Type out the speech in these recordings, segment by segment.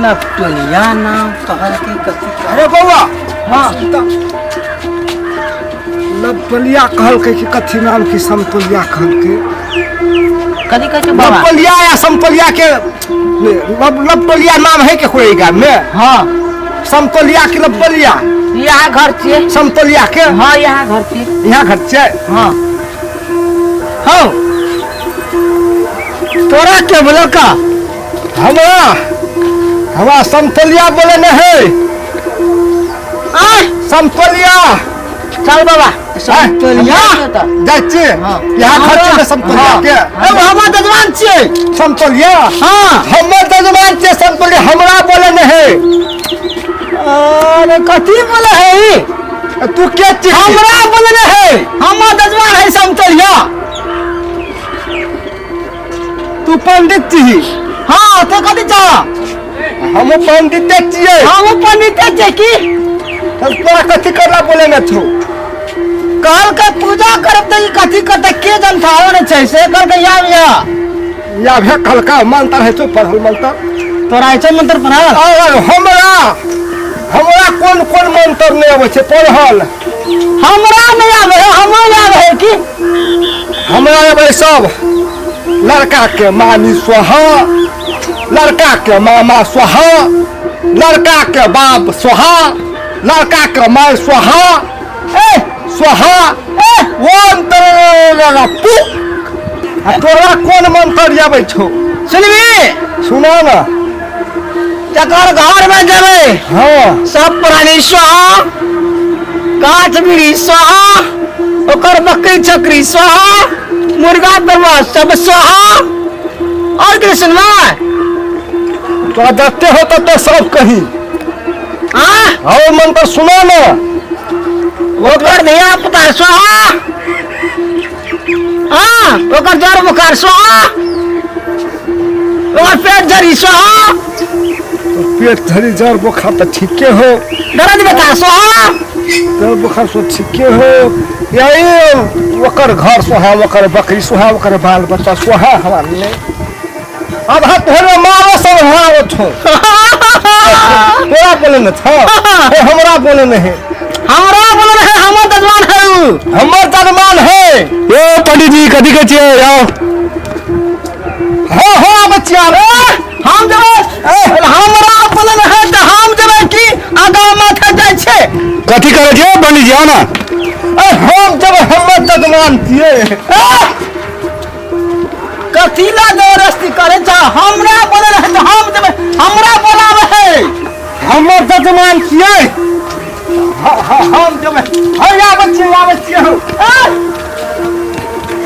लपटोलिया नाम कहलकै कथी? अरे बौआ। हाँ। लपटोलिया कहलकै कि कथी नाम की समतोलिया कहलकै? कथी कहै छै बाबा? लपटोलिया या समतोलिया के लपटोलिया नाम है के कोई गाम में? हाँ। समतोलिया की लपटोलिया? यहाँ घर छियै। समतोलिया के? हाँ, यहाँ घर छियै। यहाँ घर छियै? हाँ। हाँ। तोरा के बोलल का? हमरा हमरा समतोलिया बोले नहीं है। आय समतोलिया। चल बाबा। समतोलिया जाइ छियै। हाँ। यहाँ घर छियै ने समतोलिया के? ए, हमर जजमान छियै। समतोलिया? हाँ। हमर जजमान छियै समतोलिया, हमरा बोले नहीं है। अरे कथी बोले है ई? तू के छी? हमरा बोले नहीं है, हमर जजमान है समतोलिया। तू पंडित छी? हाँ, तो कथी छौ? हम पंडिते छियै। हम पंडिते छियै की? तब तोरा कथी करला बोले ने छौ? कहलकै पूजा करब तऽ ई कथी करतै के जनता हो ने छै से कहलकै या या। या भे कहलका मंत्र है छौ पढ़ल मंत्र? तोरा होइ छै मंत्र पढ़ल? अरे हमरा हमरा कोन कोन मंत्र नहि अबै छै पढ़ल। हमरा नहि आबै है, हमरा आबै है की? हमरा अबै सब। लड़का के मामी सोहा, लड़का के मामा सोहा, लड़का के बाप सोहा, लड़का के माय सोहा, ए सोहा, ए वन पू। आ तोरा कोन मंत्र आबै छौ? सुनबी? सुना ना। तकर घर में जेबै। हाँ। सब प्राणी सोहा, गाछ वृक्ष सोहा, ओकर बकरी छकरी सोहा, मुर्गा तरुआ सब सोहा। और की सुनबा? तोरा जते हो तते सब कही। हाँ? और मंत्र सुना ना। ओकर धिया पुता सोहा, हाँ, ओकर जर बुखार सोहा, ओकर पेट जरी सोहा। पेट धरी जर बुखार तऽ ठीके हो। दर्द व्यथा सोहा। जर बुखार सो ठीके हो। यही ओकर घर सोहा, ओकर बकरी सोहा, ओकर बाल बच्चा सोहा। हमार नहीं अब हा तोहरे मारो सब हमारो छो। तोरा बोले न छो, ए हमरा बोले नहीं। हमरा बोले नहीं, हमर जजमान है उ। हमर जजमान है। ए पंडित जी कथी कहै छियै? आउ। हाँ हाँ बच्चिया रे। हम जेबै, हमरा बोले नहीं तऽ हम जेबै की आगा माथा जाइ छै। कथी करै छियै पंडित जी? आउ ना। ए हम जेबै, हमर जजमान छियै। कथी ला जबरदस्ती करे छ? हमरा बोले रहे तऽ हम जेबै, हमरा बोलाबै है। हमर जजमान छियै। हाँ, हाँ, हम जेबै। हाँ, आबै छियै, आबै छियै हम।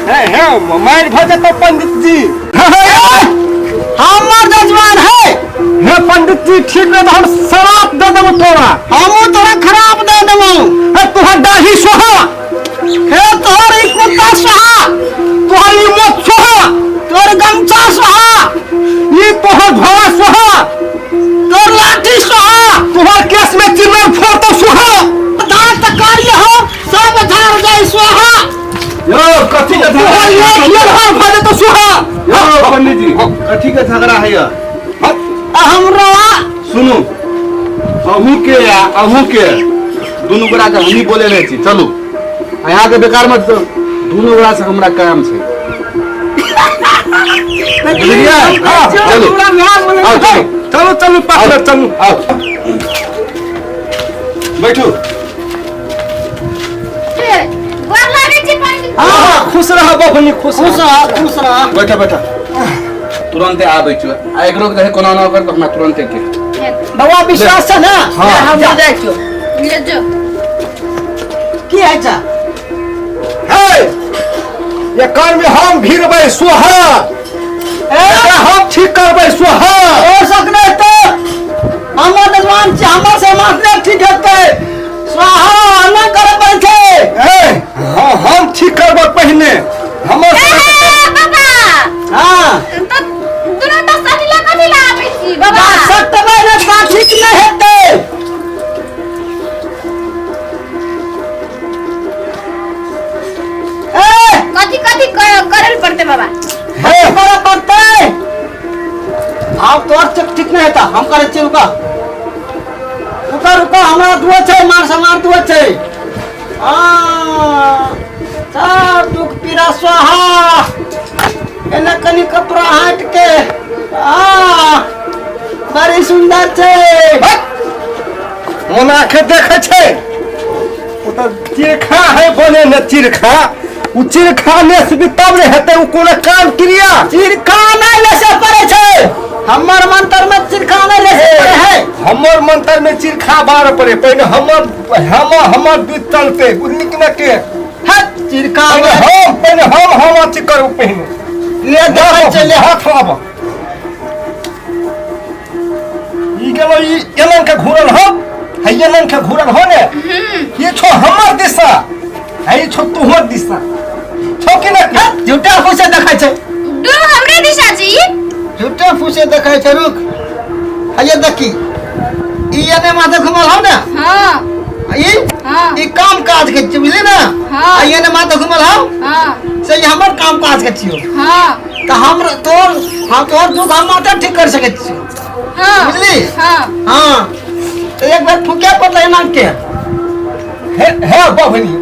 हे, हे, मारि भऽ जेतौ पंडित जी। हमर जजमान है। हे पंडित जी, ठीक नहीं तऽ हम शराब दे देबो तोरा। हमहूँ तोरा खराब दे देबो। हे तोहर दाढ़ी सोहा। हे तोहर ई कुर्ता सोहा। तोहर ई मोछ सोहा। तोहर गमछा सोहा। ई तोहर झोला सोहा। तोहर लाठी सोहा। तोहर केस में चिल्लर फोड़तो सोहा। धान तऽ कारी हो सब झाड़ जाय सोहा। यौ कथी के झगड़ा तोहर है? ये ये घर भऽ जेतो सोहा। यौ पंडित जी कथी के झगड़ा है? आ हमरा सुनू, अहूँ के आ अहूँ के दुनू गोरा के हमही बोले रहे छी। चलू यहाँ के बेकार मत दुनू गोरा से हमरा काम छै। बुझलियै? हाँ, चलू। आउ, चलू। चलू चलू पाछे चलू। आउ बैठू। गोर लागै छी पंडित। हाँ, खुश रह बबनी, खुश खुश रह, खुश रह। बैठा बैठा, तुरंते आबै छी। आ एकरो के देखै कोना ना कर तऽ हमरा तुरंते के बाबा विश्वास छै ना? हाँ। हम जाइ छियौ। ले जो। की होइ छै? हे एकर में हम भिड़बै सोहा। एकरा हम ठीक करबै सोहा। हो सकलै तऽ हमर जजमान छी, हमर से माथ ठीक हेतै। स्वाहा ना करऽ पड़ै छै। ए हाँ, हम ठीक करबै पहिने हमर। ए बाबा। हाँ। तऽ दुनू तऽ सटला कथी ला आबै छी बाबा? सटबै ने तऽ ठीक नहि हेतै। ए कथी कथी करल पड़तै बाबा? हे करऽ पड़तै। आब तोहर चेक ठीक नहि हेता, हम करै छियै। रुका रुका रुका, हमरा दुआ छै, मार समार दुआ छै। आ सब दुख पीड़ा स्वाहा। एने कनि कपड़ा हट के आ बड़ी सुंदर छै। ओना के देखै छै, ओ तऽ चिरखा है बने ने चिरखा। ओ चिरखा ने तब ने हेतै ओ कोनो काम क्रिया। चिरखा नहि लेसे पड़ै छै, हमर मंत्र में चिरखा नहि लेसे पड़ै है। हमर मंत्र में चिरखा बार पड़े पहिने, हमर हम हमर दूध चलते, बुझली कि ने के? हट, चिरखा पहिने हम पहिने हम अथी करू पहिने। ले देखै छै, ले। हाथ आब ई गेलो, ई एलन के घूरल हो है, एलन के घूरल हो ने। ये छो हमर दिशा है, ई छो तुहर दिशा छो कि ने के? झूठा फूसे देखै छै। दू हमरे दिशा छी। झूठे फूसे देखै छै। रुक, हैया देखी, ई एने माथे घुमल हौ ने? हाँ। ई? हाँ। ई काम काज के छियै, बुझली ने? हाँ। आ ई एने माथे घुमल हौ? हाँ। से ई हमर काम काज के छियौ। हाँ। तऽ हम तोर, हम तोहर दुख हम मात्र ठीक कर सकै छियौ। हाँ। बुझली? हाँ। हाँ, तऽ एक बेर फूके पड़लै एना के। हे हे बबनी,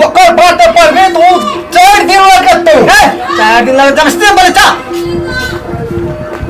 ओकर बात पर भी तू 4 दिन लगतौ। हे, 4 दिन लगे जबरदस्ती बोले चा।